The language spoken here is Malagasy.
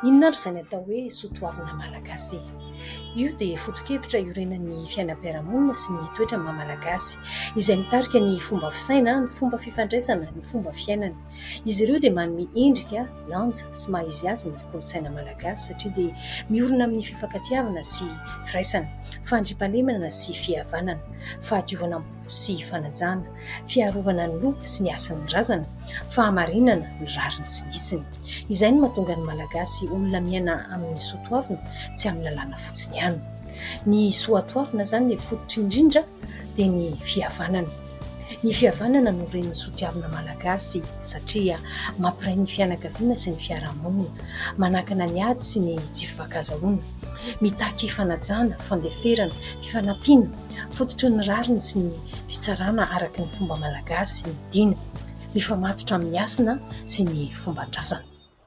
Inona ary izany atao hoe soatoavina malagasy? Io dia foto-kevitra iorenan'ny fiainam-piarahamonina sy ny toetra maha malagasy, izay mitarika ny fomba fisaina, ny fomba fifandraisana, ny fomba fiainana. Izy ireo dia manome endrika, lanja sy maha izy azy ny kolontsaina malagasy satria dia miorina amin'ny fifankatiavana sy firaisana, fandriampahalemana sy fihavanana, fahadiovana am-po sy fanajana, fiarovana ny lova sy ny hasin'ny razana, fahamarinana, ny rariny sy ny hitsiny. Izay no mahatonga ny Malagasy olona miaina amin'ny soatoavina, tsy amin'ny lalàna fotsiny ihany. Ny soatoavina izany dia fototra indrindra dia ny fihavanana. Ny fihavanana no renin'ny sotiavina malagasy satria mampiray ny fianakaviana sy ny fiarahamonina, manakana ny ady sy ny tsy fifankazahoana, mitaky fanajana, fandeferana, fifanampiana, fototry ny rariny sy ny fitsarana araka ny fomba malagasy ny dina. Mifamatotra amin'ny hasina sy ny fomban-drazana.